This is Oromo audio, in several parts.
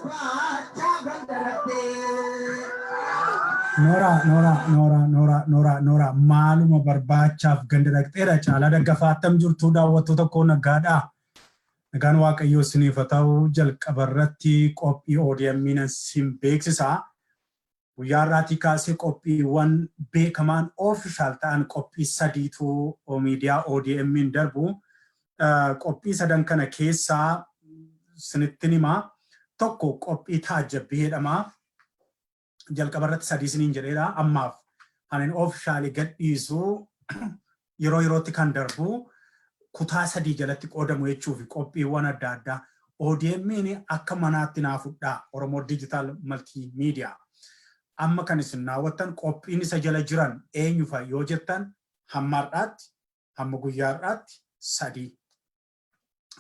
Barbaacha ganda dhaqxee. Nooraa, nooraa, nooraa, nooraa, nooraa, nooraa, maaluma barbaachaaf ganda dhaqxeedha. Caalaa Daggafaa, attam jirtu daawwattoota koo? Nagaadhaa? Nagaan Waaqayyoo isiniif haa ta'u. Jalqaba irratti qophii ODM nan sin beeksisa. Guyyaa har'aatii kaasee qophiiwwan beekamaan official ta'an qophii sadiitu miidiyaa ODM'n darbu. Qophii sadan kana keessaa sinittin himaa. Tokko qophii taajjabbii jedhama. Jalqaba irratti sadii isiniin jedheera. Ammaaf anin officially gadhiisu, yeroo yerootti kan darbu, kutaa sadii jalatti qoodamu jechuufi qophiiwwan adda addaa. ODM'n akka manaatti naa fudhaa, Oromoo Digital Multimedia. Amma kan isin daawwattan qophiin isa jala jiran eenyu fa'i yoo jettan, hamma har'aatti, hamma guyyaa har'aatti sadii.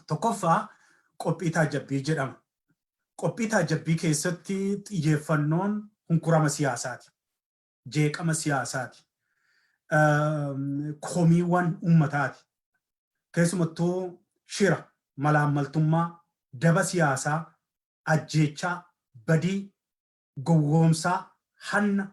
Tokkoffaa qophii taajjabbii jedhama. Qophii taajjabbii keessatti xiyyeeffannoon hunkurama siyaasaati. Jeeqama siyaasaati. Komiiwwan uummataati. Keessumattuu shira, malaammaltummaa, daba siyaasaa, ajjeechaa, badii, gowwoomsaa, hanna,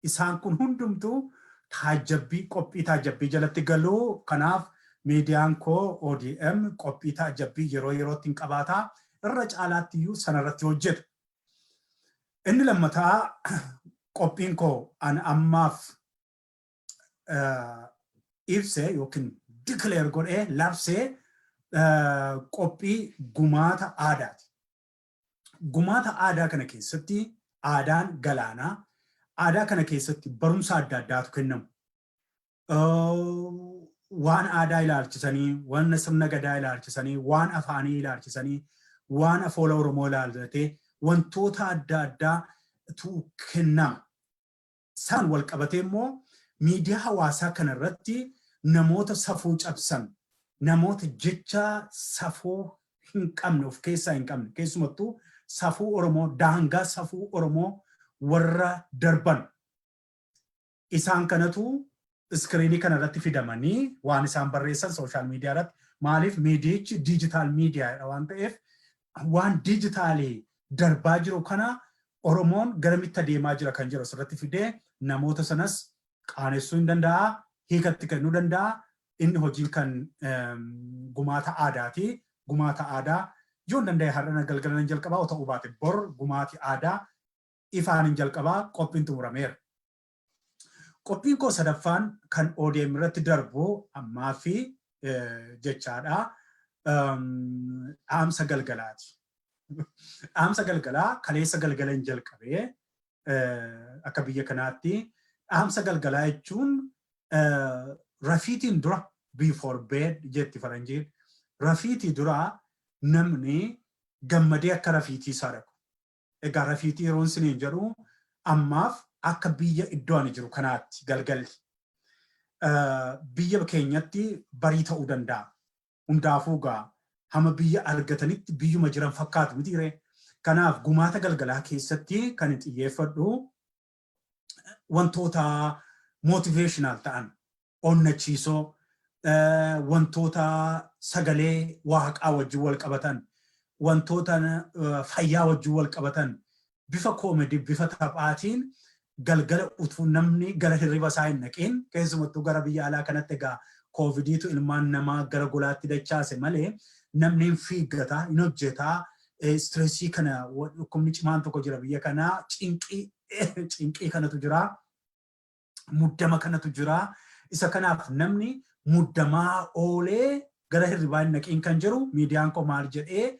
isaan kun hundumtuu taajjabbii, qophii taajjabbii jalatti galuu. Kanaaf miidiyaan koo ODM qophii taajjabbii yeroo yerootti hin qabaataa, irra caalaatti iyyuu sanarratti hojjeta. Inni lammataa qophiin koo an ammaaf ibse yookiin declare godhee labsee qophii gumaata aadaati. Gumaata aadaa kana keessatti aadaan galaanaa, aadaa kana keessatti barumsa adda addaatu kennamu. Waan aadaa ilaalchisanii, waan sirna gadaa ilaalchisanii, waan afaanii ilaalchisanii, waan afoola Oromoo ilaallatee wantoota adda addaatu kennama. Isaan wal qabatee immoo miidiyaa hawaasaa kanarratti namoota safuu cabsan, namoota jecha safuu hin qabne of keessaa hin qabne, keessumattuu safuu Oromoo, daangaa safuu Oromoo warra darban, isaan kanatu screenii kanarratti fidamanii waan isaan barreessan social media irratti. Maaliif? Miidiyichi digital miidiyaadha waan ta'eef, waan digitalii darbaa jiru kana, Oromoon garamitti adeemaa jira kan jiru asirratti fidee namoota sanas qaanessuu hin danda'a, hiikatti kennuu danda'a. Inni hojiin kan gumaata aadaati. Gumaata aadaa yoo hin danda'e har'a galgala nan jalqabaa, yoo ta'uu baate bor gumaati aadaa ifaan hin jalqabaa, qophiin xumurameera. Qophiin koo sadaffaan kan ODM irratti darbu ammaa fi jechaadha. Dhaamsa galgalaati. Dhaamsa galgalaa kaleessa galgala hin jalqabee akka biyya kanaatti. Dhaamsa galgalaa jechuun rafiitiin dura, before bed jetti faranjiin, rafiitii dura namni gammadee akka rafiitii isaa dhaqu. Egaa rafiitii yeroon isiniin jedhu, ammaaf akka biyya iddoo ani jiru kanaatti galgalli. Biyya keenyatti barii ta'uu danda'a. Hundaafuu gaa hama biyya argatanitti biyyuma jiran fakkaatu miti ree. Kanaaf gumaata galgalaa keessatti kan xiyyeeffadhu wantoota motivational ta'an, onnachiisoo, wantoota sagalee waaqaa wajjin wal qabatan, wantoota fayyaa wajjin wal qabatan, bifa comedy, bifa taphaatiin galgala utuu namni gara hirriba isaa hin dhaqiin. Keessumattuu gara biyya alaa kanatti egaa COVIDiitu ilmaan namaa gara golaatti dachaase malee namni hin fiiggataa, hin hojjetaa, stressii kana, dhukkubni cimaan tokko jira biyya kanaa, cinqii cinqii kanatu jira, muddama kanatu jira. Isa kanaaf namni muddamaa oolee gara hirribaa hin dhaqiin kan jiru, miidiyaan koo maal jedhee,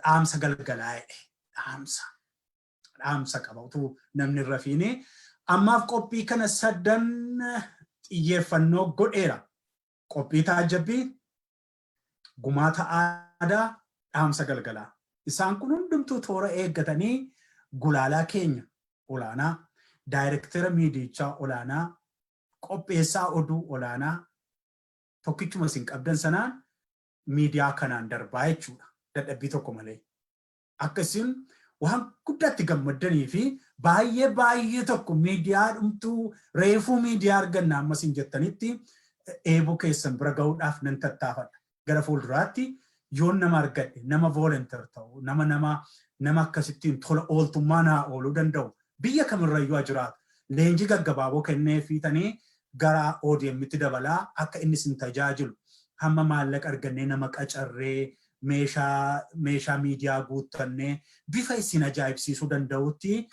dhaamsa galgalaa jedhe. Dhaamsa qaba utuu namni irra fiine. Ammaaf qophii kana sadan xiyyeeffannoo godheera. Qophii taajjabbii, gumaata aadaa, dhaamsa galgalaa. Isaan kun hundumtuu toora eeggatanii gulaalaa keenya olaanaa, daayirektera miidiyichaa olaanaa, qopheessaa oduu olaanaa tokkichuma isin qabdan sanaan miidiyaa kanaan darbaa jechuudha. Dadhabbii tokko malee. Akka isin waan guddaatti gammaddanii fi baay'ee baay'ee tokko miidiyaa dhumtuu reefuu miidiyaa arganna amma isin jettanitti eeboo keessan bira gahuudhaaf nan tattaafadha. Gara fuulduraatti Yoon nama argadhe, nama volunteer ta'u, nama akkasittiin tola ooltummaa naa ooluu danda'u, biyya kamirrayyuu haa jiraatu, leenjii gaggabaaboo kennee fiitanii gara ODM'tti dabalaa akka inni isin tajaajilu, hamma maallaqa argannee nama qacarree meeshaa miidiyaa guuttannee bifa isin ajaa'ibsiisuu danda'utti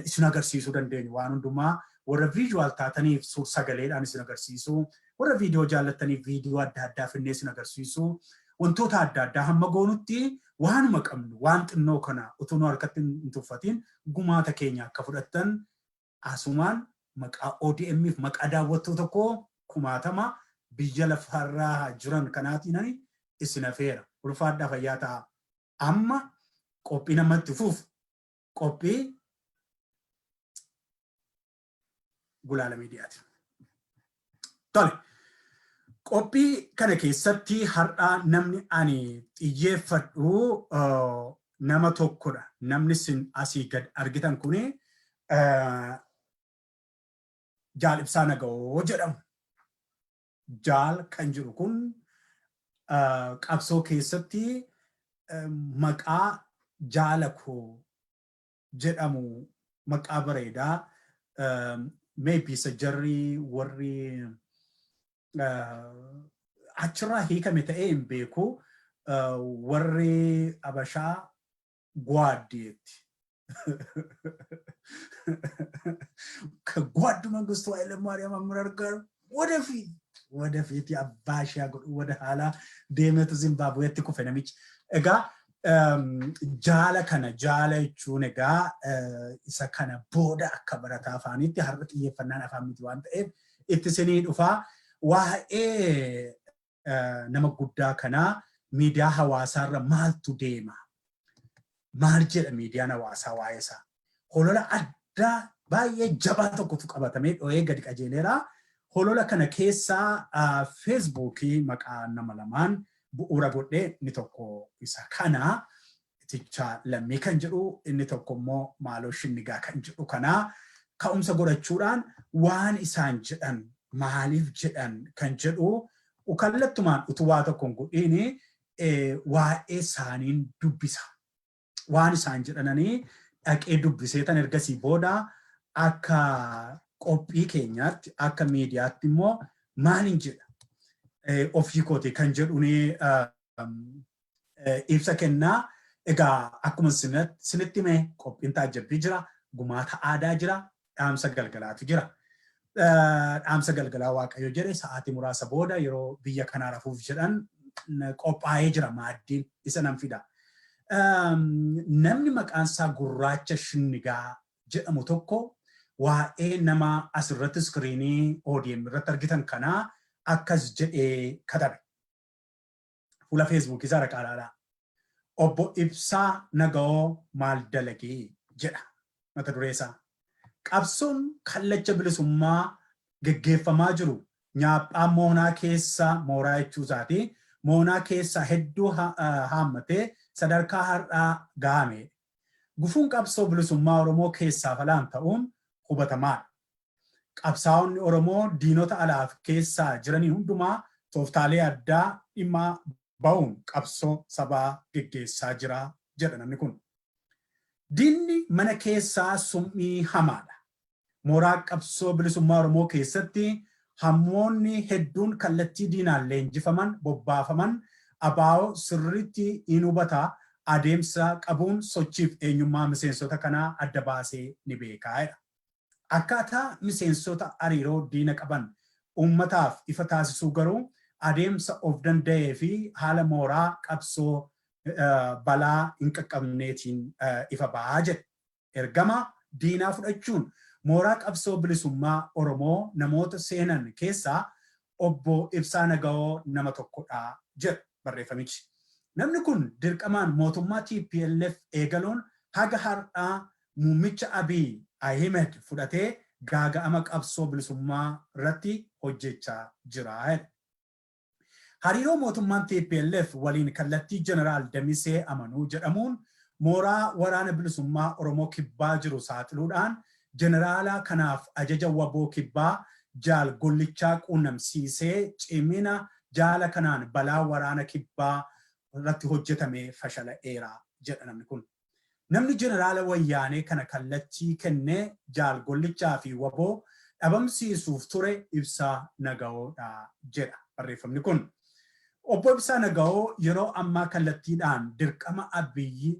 isin agarsiisuu dandeenyu. Waan hundumaa warra visual taataniif suur sagaleedhaan isin agarsiisuu, warra viidiyoo jaallattaniif viidiyoo adda addaa finnee isin agarsiisuu, wantoota adda addaa hamma goonutti waanuma qabnu waan xinnoo kana utuu nu harkatti hin tuffatiin gumaata keenya akka fudhattan asumaan maqaa ODM fi maqaa daawwattoota koo kumaatama biyya lafarraa jiran kanaatiin isin afeera. Ulfaadhaa, fayyaa ta'a. Amma qophii namatti fuuf qophii Gulaala Miidiyaati. Tole. Qophii kana keessatti har'aa namni ani xiyyeeffadhu nama tokkodha. Namni isin asii gad argitan kuni Jaal Ibsaa Naga'oo jedhamu. Jaal kan jiru kun qabsoo keessatti maqaa jaala koo jedhamu, maqaa bareedaa, maybe isa jarri warri achirraa hiikame ta'ee hin beeku, warri Abashaa Gwaaddiyeetti. ከጓዱ መንግስቱ ኃይለማርያም አመራር ጋር ወደፊት ወደፊት abbaa ishee godhu wada haala deemetu Zimbabweetti kufe namichi. Egaa jaala kana, jaala jechuun egaa isa kana booda akka barataa afaaniitti, har'a xiyyeeffannaan afaan miti waan ta'eef, itti isinii dhufaa. Waa'ee nama guddaa kanaa miidiyaa hawaasaarra maaltu deema? Maal jedha miidiyaan hawaasaa waa'ee isaa? Holola addaa baay'ee jabaa tokkotu qabatamee dho'ee gadi qajeeleera. Holola kana keessaa Feesbuukii maqaa nama lamaan bu'uura godhee, inni tokko isa kana, Itichaa Lammii kan jedhu, inni tokko immoo Maaloo Shinnigaa kan jedhu kana ka'umsa godhachuudhaan waan isaan jedhan, maaliif jedhan kan jedhu, kallattumaan utuu waa tokko hin godhiin waa'ee isaaniin dubbisa. Waan isaan jedhananii dhaqee dubbisee tan ergasii booda akka qophii keenyaatti, akka miidiyaatti immoo maalin jedha ofii kooti kan jedhuun ibsa kennaa. Egaa akkuma sinitti hime, qophiin taajjabbii jira, gumaata aadaa jira, dhaamsa galgalaatu jira. Dhaamsa galgalaa, Waaqayyo jedhe, sa'aatii muraasa booda yeroo biyya kanaa rafuuf jedhan qophaa'ee jira, maaddiin isa nan fida. Namni maqaan isaa Gurraacha Shinnigaa jedhamu tokko waa'ee nama asirratti iskiriinii ODM irratti argitan kanaa akkas jedhee katabe. Fuula Feesbuukii isaa dhaqaa ilaalaa. "Obbo Ibsaa Naga'oo maal dalagee?" jedha mata duree isaa. Qabsoon kallacha bilisummaa geggeeffamaa jiru nyaaphaa moonaa keessa, mooraa jechuu isaati, moonaa keessaa hedduu haammatee sadarkaa har'aa gahame. Gufuun qabsoo bilisummaa Oromoo keessaaf alaan ta'uun hubatamaadha. Qabsaa'onni Oromoo diinota alaaf keessaa jiranii hundumaa tooftaalee addaa dhimma ba'uun qabsoo sabaa geggeessaa jira jedha namni kun. Diinni mana keessaa summii hamaadha. Mooraa qabsoo bilisummaa Oromoo keessatti hammoonni hedduun kallattii diinaan leenjifaman, bobbaafaman, ABO sirriitti in hubata, adeemsa qabuun sochiif eenyummaa miseensota kanaa adda baasee ni beekaa jedha. Akkaataa miseensota hariiroo diina qaban uummataaf ifa taasisuu garuu adeemsa of danda'ee fi haala mooraa qabsoo balaa hin qaqqabneetiin ifa ba'aa jedhe. Ergama diinaa fudhachuun mooraa qabsoo bilisummaa Oromoo namoota seenan keessaa Obbo Ibsaa Nagawoo nama tokkodha jedha barreeffamichi. Namni kun dirqamaan mootummaa TPLF eegaluun haga har'aa muummicha Abiy Ahimed fudhatee gaaga'ama qabsoo bilisummaa irratti hojjechaa jira jedha. Hariiroo mootummaan TPLF waliin kallattii Jeneraal Damisee Amanuu jedhamuun mooraa Waraana Bilisummaa Oromoo Kibbaa jiru saaxiluudhaan Jeneraala kanaaf ajaja wbo Kibbaa Jaal Gollichaa quunnamsiisee cimina jaala kanaan balaa waraana Kibbaa irratti hojjetamee fashala'eera jedha namni kun. Namni jeneraala wayyaanee kana kallattii kennee Jaal Gollichaa fi waboo dhabamsiisuuf ture Ibsaa Nagawoodha jedha barreeffamni kun. Obbo Ibsaa Nagawoo yeroo ammaa kallattiidhaan dirqama Abiyyi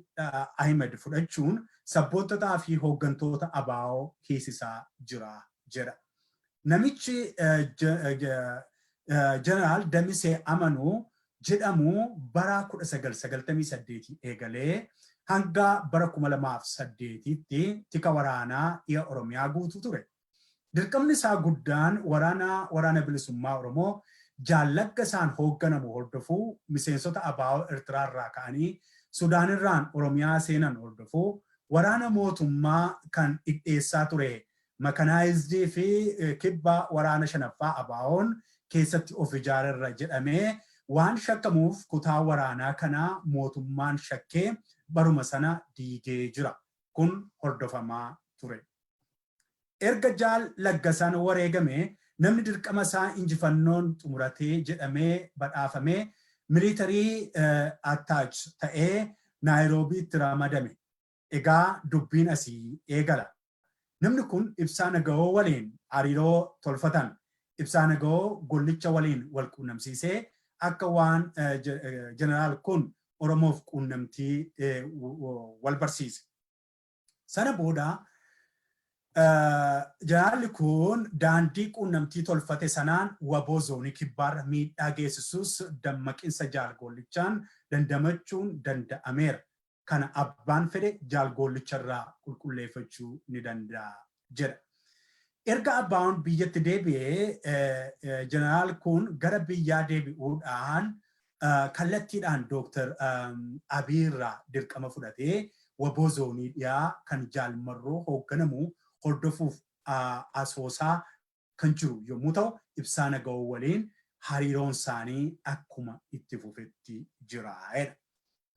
Ahimed fudhachuun sabboontotaa fi hooggantoota ABO hiisisaa jira jedha. Namichi Jeneraal Damisee Amanuu jedhamu bara 1998 eegalee hanga bara 2008tti tika waraanaa dhiha Oromiyaa guutuu ture. Dirqamni isaa guddaan waraana Waraana Bilisummaa Oromoo Jaal Laggasaan hoogganamu hordofuu, miseensota ABO Ertiraarraa ka'anii Sudaanirraan Oromiyaa seenan hordofuu, waraana mootummaa kan dhidheessaa ture makanaayizdii fi kibba waraana shanaffaa ABOn keessatti of ijaarerra jedhamee waan shakkamuuf kutaa waraanaa kana mootummaan shakkee baruma sana diigee jira. Kun hordofamaa ture. Erga Jaal Laggasaan wareegamee namni dirqama isaa injifannoon xumuratee jedhamee badhaafamee military attach ta'ee Naayiroobiitti ramadame. Egaa dubbiin asii eegala. Namni kun Ibsaa Nagawoo waliin hariiroo tolfatan. Ibsaa Nagawoo Gollicha waliin wal quunnamsiisee akka waan jeneraal kun Oromoof quunnamtii wal barsiise. Sana booda Jeneraalli kun daandii quunnamtii tolfate sanaan waboo zoonii kibbaarra miidhaa geessisus dammaqinsa Jaal Goollichaan dandamachuun danda'ameera. Kana abbaan fedhe Jaal Goollicharraa qulqulleeffachuu ni danda'a jedha. Erga ABOn biyyatti deebi'ee jeneraal kun gara biyyaa deebi'uudhaan kallattiidhaan Dooktar Abiy irraa dirqama fudhatee waboo zoonii dhiyaa kan Jaal Marroo hoogganamu hordofuuf Asoosaa kan jiru yommuu ta'u Ibsaa Nagawoo waliin hariiroon isaanii akkuma itti fufetti jira jedha.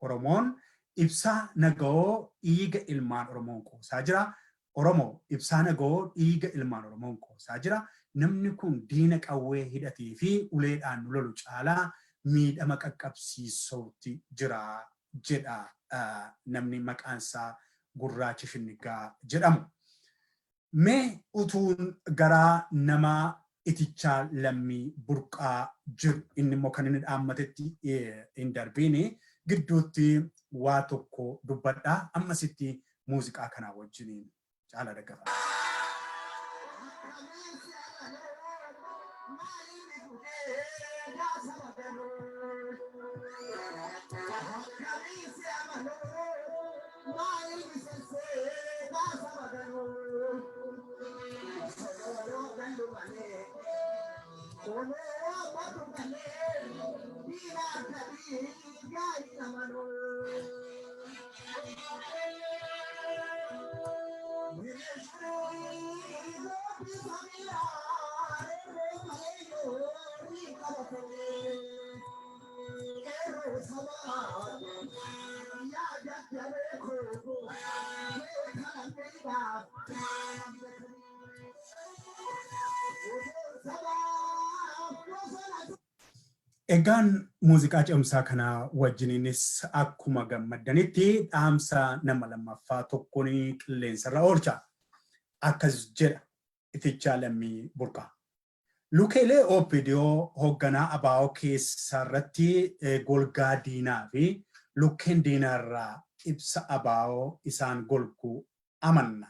Oromoon Ibsaa Nagawoo dhiiga ilmaan Oromoon qoosaa jira. Oromoo Ibsaa Nagawoo dhiiga ilmaan Oromoon qoosaa jira. Namni kun diina qawwee hidhatee fi uleedhaan nu lolu caalaa miidhama qaqqabsiisuutti jira jedha namni maqaan isaa Gurraacha Shinniggaa jedhamu. Mee utuun garaa nama Itichaa Lammii Burqaa jiru inni immoo kan inni dhaammatetti hin darbiini gidduutti waa tokko dubbadha. Ammasitti muuziqaa kanaa wajjiniin Caalaa Daggafaa. Egaan muuziqaa ce'umsaa kana wajjiniinis akkuma gammaddanitti dhaamsa nama lammaffaa tokkoon qilleensarra oolcha. Akkas jedha Itichaa Lammii Burqaa. Lukeelee OPDO hoogganaa ABO keessarratti golgaa diinaa fi lukkeen diinaarraa ibsa ABO isaan golgu amanna.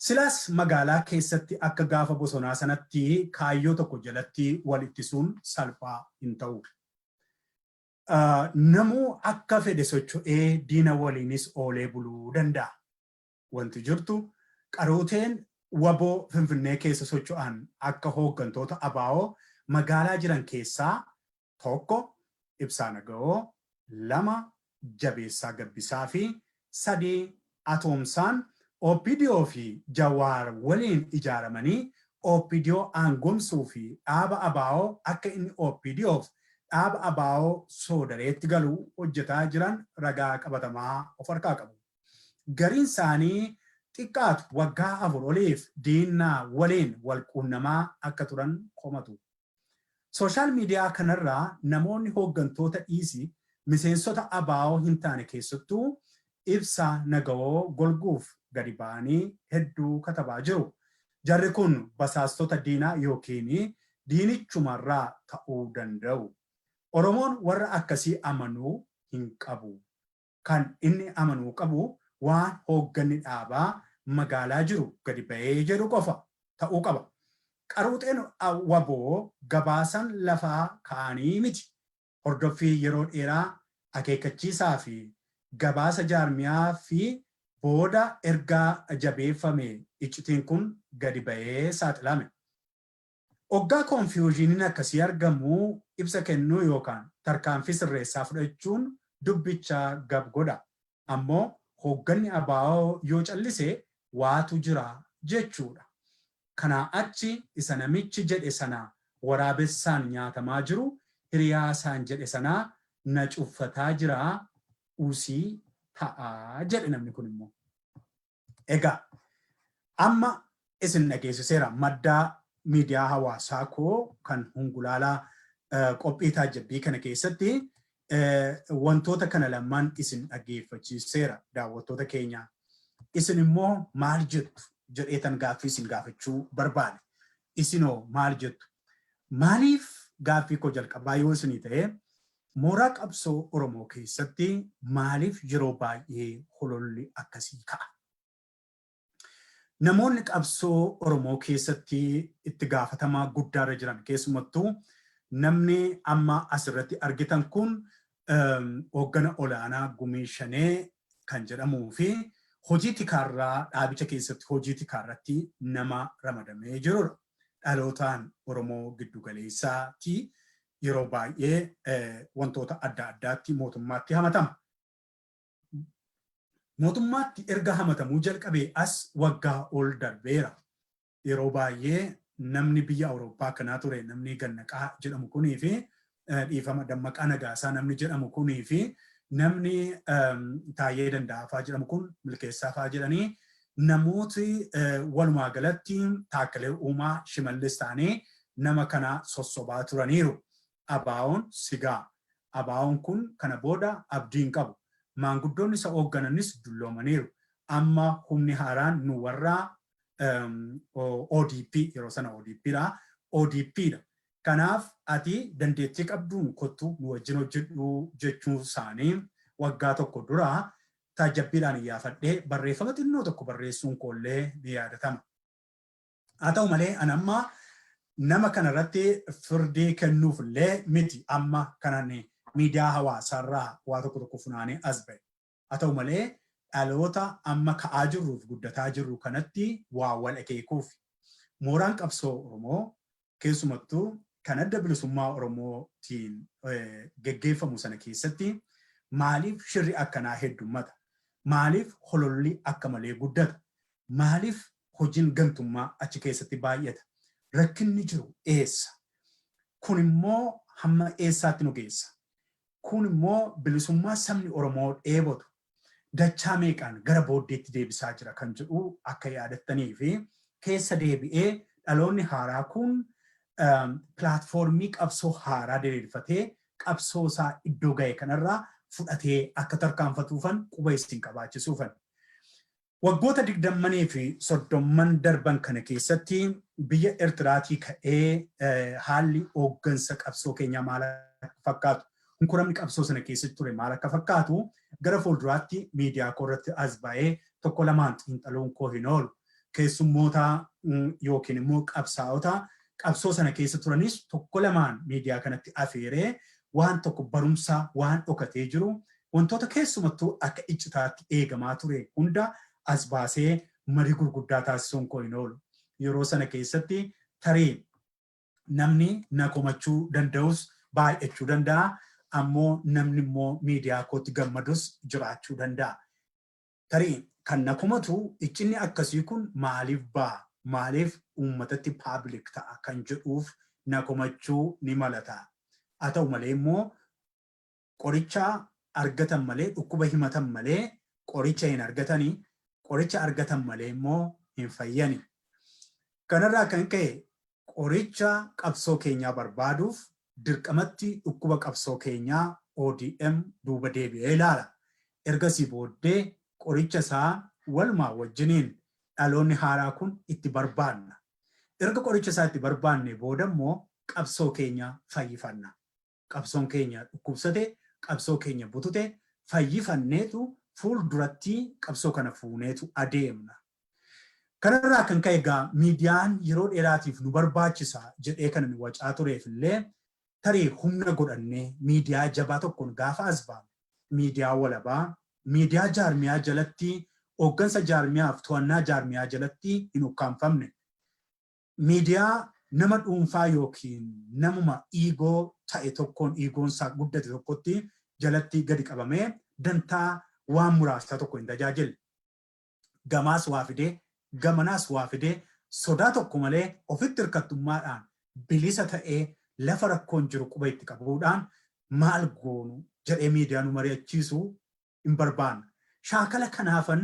Silaas magaalaa keessatti akka gaafa bosonaa sanatti kaayyoo tokko jalatti wal ittisuun salphaa hin ta'u. Namuu akka fedhe socho'ee diina waliinis oolee buluu danda'a. Wanti jirtu qaruuteen wbo Finfinnee keessa socho'an akka hooggantoota ABO magaalaa jiran keessaa 1 Ibsaa Nagawoo, 2 Jabeessaa Gabbisaa fi 3 Atoomsaan OPDO fi Jawaar waliin ijaaramanii OPDO aangomsuu fi dhaaba ABO akka inni OPDOf dhaaba ABO soodareetti galu hojjetaa jiran ragaa qabatamaa of harkaa qabu. Gariin isaanii xiqqaatu waggaa 4 oliif diinna waliin wal quunnamaa akka turan komatu. Social media kanarraa namoonni hooggantoota dhiisii miseensota ABO hin taane keessattuu Ibsaa Nagawoo golguuf gadi ba'anii hedduu katabaa jiru. Jarri kun basaastota diinaa yookiin diinichumarraa ta'uu danda'u. Oromoon warra akkasii amanuu hin qabu. Kan inni amanuu qabu waan hoogganni dhaabaa magaalaa jiru gadi ba'ee jedhu qofa ta'uu qaba. Qaruuxeen wbo gabaasan lafaa ka'anii miti. Hordoffii yeroo dheeraa, akeekkachiisaa fi gabaasa jaarmiyaa fi booda erga jabeeffame iccitiin kun gadi ba'ee saaxilame. Oggaa koonfiyuuzhiiniin akkasii argamu ibsa kennuu yookaan tarkaanfii sirreessaa fudhachuun dubbicha gab godha. Ammoo hoogganni ABO yoo callise waatu jira jechuudha. Kanaa achi isa namichi jedhe sana waraabessaan nyaatamaa jiru hiriyaasaan jedhe sanaa na cuffataa jira usii ta'a jedhe namni kun immoo. Egaa amma isin dhageessiseera maddaa miidiyaa hawaasaa koo kan hungulaalaa qophii taajjabbii kana keessatti wantoota kana lamaan isin dhaggeeffachiiseera daawwattoota keenya. Isin immoo maal jettu jedheetan gaaffii isin gaafachuu barbaade. Isinoo maal jettu? Maaliif gaaffii koo jalqabaa yoo isinii ta'e, mooraa qabsoo Oromoo keessatti maaliif yeroo baay'ee hololli akkasii ka'a? Namoonni qabsoo Oromoo keessatti itti gaafatamaa guddaarra jiran, keessumattuu namni amma asirratti argitan kun hooggana olaanaa Gumii Shanee kan jedhamuu fi hojii tikaarraa dhaabicha keessatti hojii tikaarratti nama ramadamee jirudha. Dhalootaan Oromoo giddugaleessaati. Yeroo baay'ee wantoota adda addaatti mootummaatti hamatama. Mootummaatti erga hamatamuu jalqabee as waggaa ol darbeera. Yeroo baay'ee namni biyya Awurooppaa kanaa ture namni Gannaqaa jedhamu kunii fi, dhiifama, Dammaqaa Nagaasaa namni jedhamu kunii fi namni Taayyee Danda'aafaa jedhamu kun, Milkeessaafaa jedhanii, namooti walumaa galatti Taakkalee Uumaa, Shimallis ta'anii nama kana sossobaa turaniiru. ABOn sigaa. ABOn kun kana booda abdii hin qabu. Maanguddoonni isa ooggananis dulloomaniiru. Amma humni haaraan nu warra ODP, yeroo sana ODP dha. ODP dha. Kanaaf ati dandeettii qabduun kottu nu wajjin hojjedhu jechuu isaanii waggaa tokko dura taajjabbiidhaan iyyaafadhee barreeffama xinnoo tokko barreessuun koollee ni yaadatama. Haa ta'u malee an amma nama kanarratti firdii kennuuf illee miti amma kanan miidiyaa hawaasaarraa waa tokko tokko funaanee as ba'e. Haa ta'u malee dhaloota amma ka'aa jirruuf guddataa jirru kanatti waa wal akeekuuf. Mooraan qabsoo Oromoo keessumattuu kan Adda Bilisummaa Oromootiin geggeeffamu sana keessatti maaliif shirri akkanaa heddummata? Maaliif hololli akka malee guddata? Maaliif hojiin gantummaa achi keessatti baay'ata? Rakkinni jiru eessa? Kun immoo hamma eessaatti nu geessa? Kun immoo bilisummaa sabni Oromoo dheebotu dachaa meeqaan gara booddeetti deebisaa jira kan jedhu akka yaadattanii fi keessa deebi'ee dhaloonni haaraa kun pilaatfoormii qabsoo haaraa diriirfatee qabsoo isaa iddoo ga'e kanarraa fudhatee akka tarkaanfatuufan quba isin qabaachisuufan. Waggoota digdammanii fi soddomman darban kana keessatti biyya Ertiraatii ka'ee haalli hooggansa qabsoo keenyaa maal akka fakkaatu, hunkuramni qabsoo sana keessatti ture maal akka fakkaatu gara fuulduraatti miidiyaa koo irratti as ba'ee tokko lamaan xiinxaluun koo hin oolu. Keessummoota yookiin immoo qabsaa'ota qabsoo sana keessa turanis tokko lamaan miidiyaa kanatti afeeree waan tokko barumsa waan dhokatee jiru, wantoota keessumattuu akka iccitaatti eegamaa ture hunda as baasee marii gurguddaa taasisuun koo hin oolu. Yeroo sana keessatti tarii namni na komachuu danda'us baay'achuu danda'a. Ammoo namni immoo miidiyaa kootti gammadus jiraachuu danda'a. Tarii kan na komatu iccinni akkasii kun maaliif ba'a? Maaliif uummatatti public ta'a kan jedhuuf na komachuu ni mala ta'a. Haa ta'u malee immoo qoricha argatan malee, dhukkuba himatan malee qoricha hin argatani, qoricha argatan malee immoo hin fayyani. Kanarraa kan ka'e qoricha qabsoo keenyaa barbaaduuf Dirqamatti dhukkuba qabsoo keenyaa ODM duuba deebi'ee ilaala. Ergasii booddee qoricha isaa walumaa wajjiniin dhaloonni haaraa kun itti barbaanna. Erga qoricha isaa itti barbaanne booda immoo qabsoo keenya fayyifanna. Qabsoon keenya dhukkubsate, qabsoo keenya butute fayyifanneetu fuulduratti qabsoo kana fuuneetu adeemna. Kanarraa kan ka'e egaa miidiyaan yeroo dheeraatiif nu barbaachisa jedhee kan inni wacaa tureef illee, tarii humna godhannee miidiyaa jabaa tokkoon gaafa as baanu, miidiyaa walabaa, miidiyaa jaarmiyaa jalatti, hooggansa jaarmiyaaf to'annaa jaarmiyaa jalatti hin ukkaanfamne, miidiyaa nama dhuunfaa yookiin namuma ego ta'e tokkoon egoonsaa guddate tokkotti jalatti gadi qabamee dantaa waan muraasaa tokko hin tajaajille. Gamaas waa fidee, gamanaas waa fidee, sodaa tokko malee ofitti hirkattummaadhaan bilisa ta'ee lafa rakkoon jiru quba itti qabuudhaan maal goonu jedhee miidiyaa nu mari'achiisu hin barbaanna. Shaakala kanaafan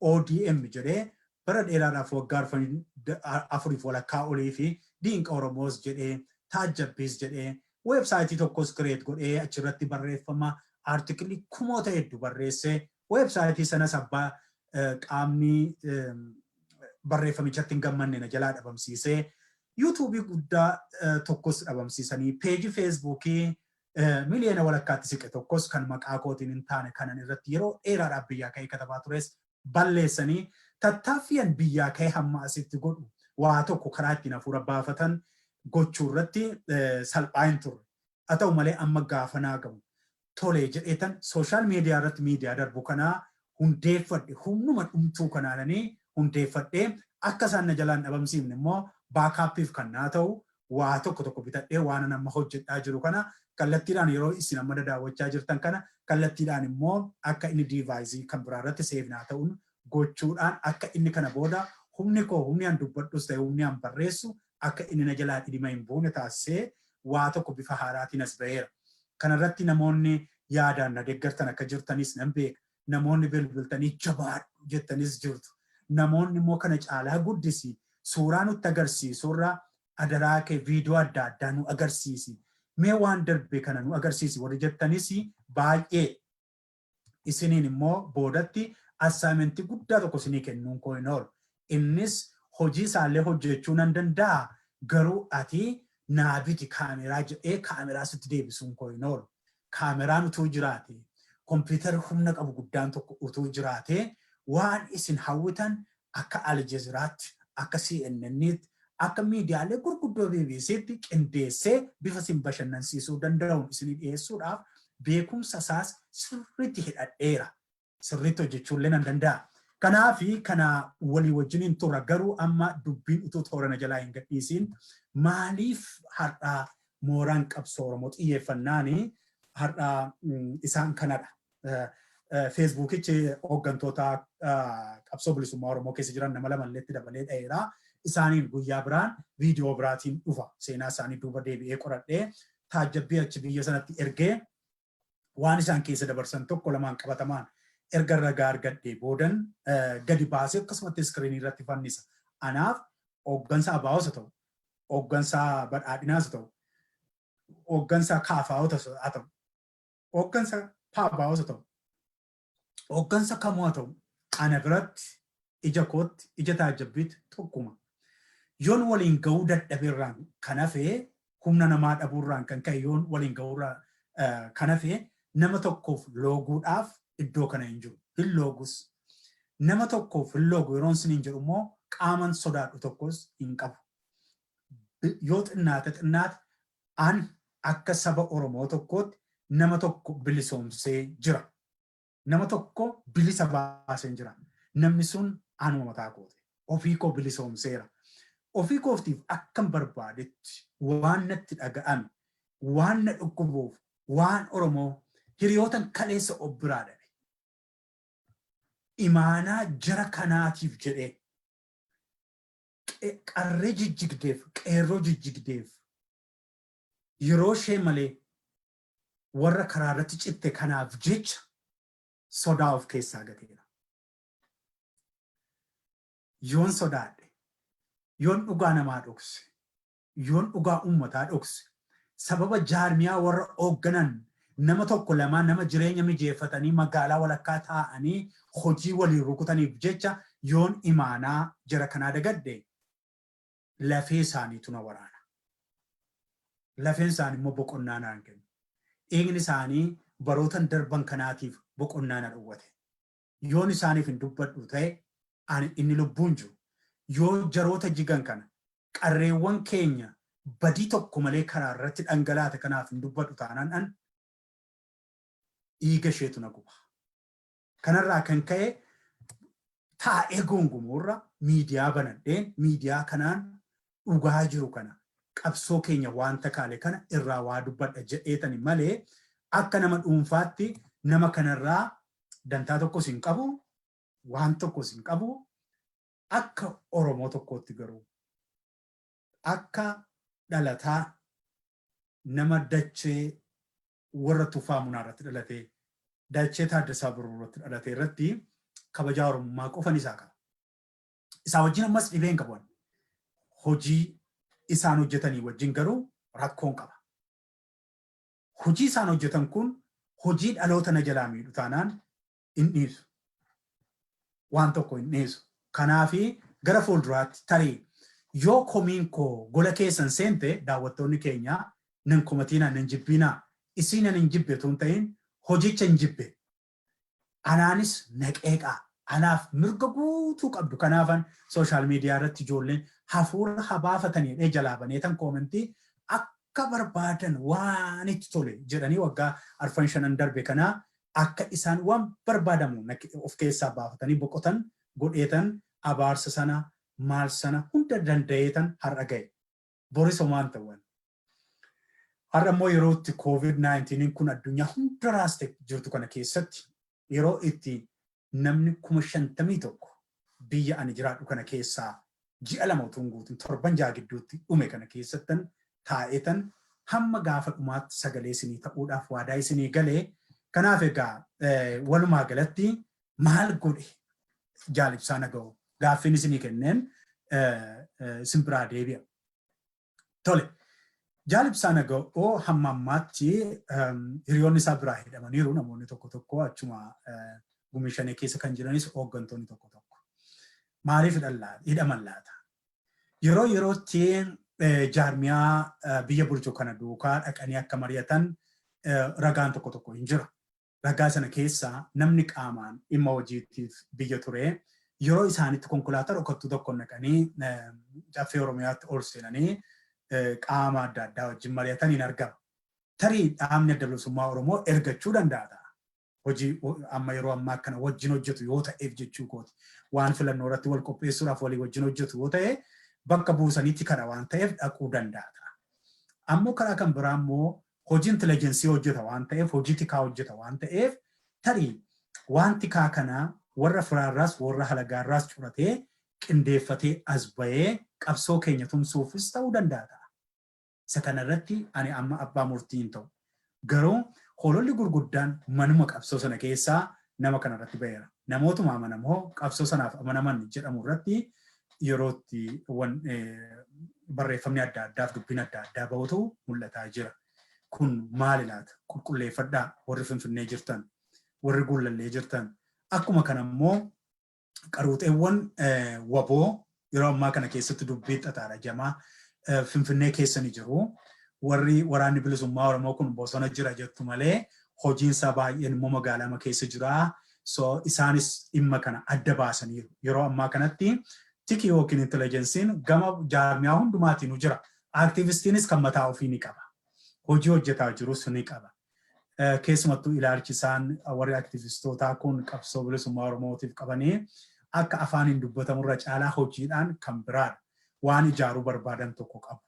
ODM jedhee bara dheeraadhaaf, waggaa 4f walakkaa olii fi Diinqa Oromoos jedhee, Taajjabbiis jedhee, weebsaayitii tokkos create godhee achirratti barreeffama article kumoota hedduu barreessee, weebsaayitii sanas abbaa qaamni barreeffamichatti hin gammanne na jalaa dhabamsiisee, yuutuubii guddaa tokkos dhabamsiisanii, peejii Feesbuukii miliyoona walakkaatti siqe tokkos kan maqaa kootiin hin taane kanan irratti yeroo dheeraadhaaf biyyaa ka'ee katabaa tures balleessanii, tattaaffiyan biyyaa ka'ee hamma asitti godhu waa tokko karaa ittiin hafuura baafatan gochuu irratti salphaa hin turre. Haa ta'u malee, amma gaafa naa gahu tole jedheetan social media irratti miidiyaa darbu kanaa hundeeffadhe. Humnuma dhumtuu kanaananii hundeeffadhee, akka isaan na jalaan dhabamsiifne immoo backupiif kan naa ta'u waa tokko tokko bitadhee, waan amma hojjedhaa jiru kana kallattiidhaan yeroo isin amma daawwachaa jirtan kana kallattiidhaan immoo akka inni device kan biraa irratti save naa ta'uun gochuudhaan, akka inni kana booda humni koo, humni an dubbadhus ta'e humni an barreessu, akka inni na jalaa dhidhima hin buune taasisee waa tokko bifa haaraatiin as ba'eera. Kanarratti namoonni yaadaan na deeggartan akka jirtanis nan beeka. Namoonni bilbiltanii "Jabaadhu" jettanis jirtu. Namoonni immoo "Kana caalaa guddisi, suuraa nutti agarsiisurra adaraa kee viidiyoo adda addaa nu agarsiisi. Mee waan darbe kana nu agarsiisi" warri jettanis baay'ee. Isiniin immoo boodatti assignment guddaa tokko isinii kennuun koo hin oolu. Innis hojii isaallee hojjechuu nan danda'a, garuu "Ati naa biti kaameraa" jedhee kaameraa sitti deebisuun koo hin oolu. Kaameraan utuu jiraate, kompiitarri humna qabu guddaan tokko utuu jiraate, waan isin hawwitan akka Aljazeeraatti, akka CNN'tti, akka miidiyaalee gurguddoo BBC'tti qindeessee bifa isin bashannansiisuu danda'uun isinii dhiyeessuudhaaf beekumsa isaas sirriitti hidhadheera. Sirriitti hojjechuullee nan danda'a. Kanaafi kana walii wajjiniin turra. Garuu amma dubbiin utuu toorana jalaa hin gadhiisiin, maaliif har'aa mooraan qabsoo Oromoo xiyyeeffannaani har'aa isaan kanadha. Feesbuukichi hooggantoota qabsoo bilisummaa Oromoo keessa jiran nama lamalleetti dabalee dha'eera. Isaaniin guyyaa biraan viidiyoo biraatiin dhufa. Seenaa isaanii duuba deebi'ee qoradhee, taajjabbii achi biyya sanatti ergee, waan isaan keessa dabarsan tokko lamaan qabatamaan erga ragaa argadhee boodan gadi baasee akkasumatti screen irratti fannisa. Anaaf hooggansa ABOs haa ta'u, hooggansa badhaadhinaas haa ta'u, hooggansa KFOtas haa ta'u, hooggansa PABOs haa ta'u, hooggansa kamuu haa ta'u, ana biratti ija kootti, ija taajjabbiitti tokkuma. Yoon waliin gahuu dadhabeerraan kan hafee, humna namaa dhabuurraan kan ka'e yoon waliin gahuurraa kan hafee, nama tokkoof looguudhaaf iddoo kana hin jiru. Hin loogus. Nama tokkoof hin loogu yeroon isiniin jedhu immoo qaaman sodaadhu tokkos hin qabu. Yoo xinnaate xinnaate an akka saba Oromoo tokkootti nama tokko bilisoomsee jira. Nama tokko bilisa baasee jira. Namni sun anuma mataa kooti. Ofii koo bilisoomseera. Ofii kootiif akkan barbaadetti waan natti dhaga'ame, waan na dhukkubuuf, waan Oromoo hiriyootan kaleessa of biraa dhabe. Imaanaa jara kanaatiif jedhee, qarree jijjigdeef, qeerroo jijjigdeef, yeroo ishee malee warra karaa irratti citte kanaaf jecha sodaa of keessaa gateera. Yoon sodaadhe, yoon dhugaa namaa dhokse, yoon dhugaa uummataa dhokse, Sababa jaarmiyaa warra hoogganan nama tokko lamaa nama jireenya mijeeffatanii magaalaa walakkaa taa'anii hojii waliin rukutaniif jecha yoon imaanaa jara kanaa dagadde, lafee isaaniitu na waraana. Lafeen isaanii immoo boqonnaa naan kennu. Dhiigni isaanii barootan darban kanaatiif boqonnaa na dhowwate. Yoon isaaniif hin dubbadhu ta'e, ani inni lubbuun jiru yoo jaroota jigan kana, qarreewwan keenya badii tokko malee karaa irratti dhangalaate kanaaf hin dubbadhu taanaan, an dhiiga isheetu na guba. Kanarraa kan ka'e taa'ee gungumuurra miidiyaa banadheen miidiyaa kanaan dhugaa jiru kana, qabsoo keenya wanta kaale kana irraa waa dubbadha jedheetani malee, akka nama dhuunfaatti nama kanarraa dantaa tokkos hin qabu, waan tokkos hin qabu. Akka Oromoo tokkootti garuu, akka dhalataa nama dachee warra Tufaa Munaa irratti dhalatee, dachee Taaddasaa Birruu irratti dhalatee irratti kabajaa Oromummaa qofan isaa qaba. Isaa wajjin ammas dhibee hin qabu. Hojii isaan hojjetanii wajjin garuu rakkoon qaba. Hojii isaan hojjetan kun hojii dhaloota na jalaa miidhu taanaan hin dhiisu. Waan tokko hin dhiisu. Kanaafi gara fuulduraatti tarii yoo komiin koo gola keessan seente, daawwattoonni keenya nan komatiinaa, nan jibbiinaa. Isii nan hin jibbe otoo hin ta'in, hojicha hin jibbe. Anaanis na qeeqaa. Anaaf mirga guutuu qabdu. Kanaafan social media irratti ijoolleen hafuura habaafatanii jedhee jalaa baneetan comment akka barbaadan waan itti tole jedhanii waggaa arfan shanan darbe kanaa akka isaan waan barbaadamu of keessaa baafatanii boqotan godheetan, abaarsa sana maal sana hunda danda'eetan har'a ga'e. Boris homaan ta'uun. Har'a immoo yeroo itti COVID-19 kun addunyaa hunda raaste jirtu kana keessatti, yeroo itti namni 51,000 biyya ani jiraadhu kana keessaa ji'a 2 utuu hin guutin torban 6 gidduutti dhume kana keessattan taa'eetan hamma gaafa dhumaatti sagalee isinii ta'uudhaaf waadaa isinii galee. Kanaaf egaa walumaa galatti maal godhe Jaal Ibsaa Naga'oo gaaffiin isinii kenneen isin biraa deebi'a. Tole. Jaal Ibsaa Naga'oo hamma ammaatti hiriyoonni isaa biraa hidhamaniiru, namoonni tokko tokko, achuma Gumii Shanee keessa kan jiranis hooggantoonni tokko tokko. Maaliif hidhaman laata? Yeroo yerootti jaarmiyaa biyya bulchu kana duukaa dhaqanii akka mari'atan ragaan tokko tokko hin jira. Ragaa sana keessaa namni qaamaan dhimma hojiitiif biyya ture yeroo isaanitti konkolaataa dhokattuu tokko naqanii Caffee Oromiyaatti ol seenanii qaama adda addaa wajjin mari'atan hin argama. Tarii dhaabni Adda Bilisummaa Oromoo ergachuu danda'a ta'a. Hojii amma yeroo ammaa kana wajjin hojjetu yoo ta'eef jechuu kooti. Waan filannoo irratti wal qopheessuudhaaf walii wajjin hojjetu yoo ta'e, bakka buusaniitti kana waan ta'eef dhaquu danda'a ta'a. Ammoo karaa kan biraa immoo hojii intelligence hojjeta waan ta'eef, hojii tikaa hojjeta waan ta'eef, tarii waan tikaa kana warra firaarraas warra halagaarraas curatee qindeeffatee as bahee qabsoo keenya tumsuufis ta'uu danda'a ta'a. Isa kanarratti ani amma abbaa murtii hin ta'u. Garuu hololli gurguddaan manuma qabsoo sana keessaa nama kanarratti baheera. Namootuma amanamoo qabsoo sanaaf amanaman jedhamu irratti yeroo itti barreeffamni adda addaaf dubbiin adda addaa bahutu mul'ataa jira. Kun maali laata? Qulqulleeffadhaa warri Finfinnee jirtan, warri Gullallee jirtan. Akkuma kana immoo qaruuxeewwan WBO yeroo ammaa kana keessatti dubbii xaxaadha jamaa Finfinnee keessa ni jiru. Warri Waraanni Bilisummaa Oromoo kun bosona jira jettu malee hojiin isaa baay'een immoo magaalaa keessa jira. So isaanis dhimma kana adda baasaniiru. Yeroo ammaa kanatti tiki yookiin intelligenceiin gama jaarmiyaa hundumaatiin jira. Aktiivistiinis kan mataa ofii ni qaba. Hojii hojjetaa jirus ni qaba. Keessumattuu ilaalchi isaan warri aktiivistootaa kun qabsoo bilisummaa Oromootiif qabanii akka afaan hin dubbatamurra caalaa hojiidhaan kan biraadha. Waan ijaaruu barbaadan tokko qabu.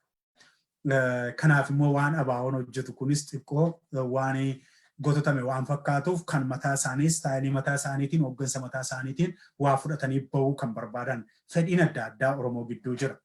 Kanaaf immoo waan ABO'n hojjetu kunis xiqqoo waan gototame waan fakkaatuuf, kan mataa isaanii, style mataa isaaniitiin, hooggansa mataa isaaniitiin waa fudhatanii bahuu kan barbaadan fedhiin adda addaa Oromoo gidduu jira.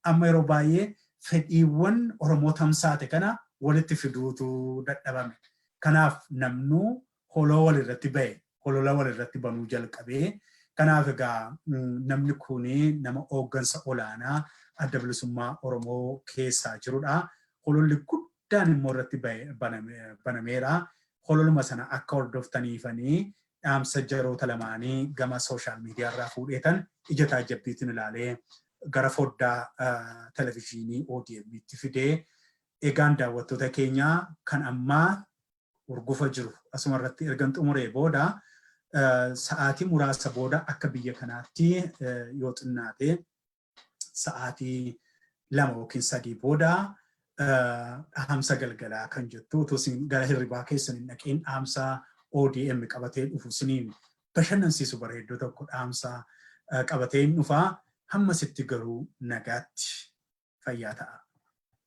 Amma yeroo baay'ee fedhiiwwan Oromoo tamsaate kana walitti fiduutu dadhabame. Kanaaf namnuu holoo walirratti bahe, holola walirratti banuu jalqabee. Kanaaf egaa namni kun nama hooggansa olaanaa Adda Bilisummaa Oromoo keessaa jirudha. Hololli guddaan immoo irratti banameera. Hololuma sana akka hordoftaniifanii dhaamsa jaroota lamaanii gama social media irraa fuudheetan ija taajjabbiitiin ilaalee gara foddaa televizyiinii ODM'tti fidee. Egaan, daawwattoota keenyaa, kan ammaa urgufa jiru asuma irratti ergan xumuree booda, sa'aatii muraasa booda akka biyya kanaatti yoo xinnaate sa'aatii 2 yookiin 3 booda dhaamsa galgalaa kan jettu, utuu isin gara hirribaa keessan hin dhaqiin, dhaamsa ODM qabatee dhufu isiniin bashannansiisu bareedduu tokko dhaamsa qabatee hin dhufaa. Hammasitti garuu nagaatti, fayyaa ta'a.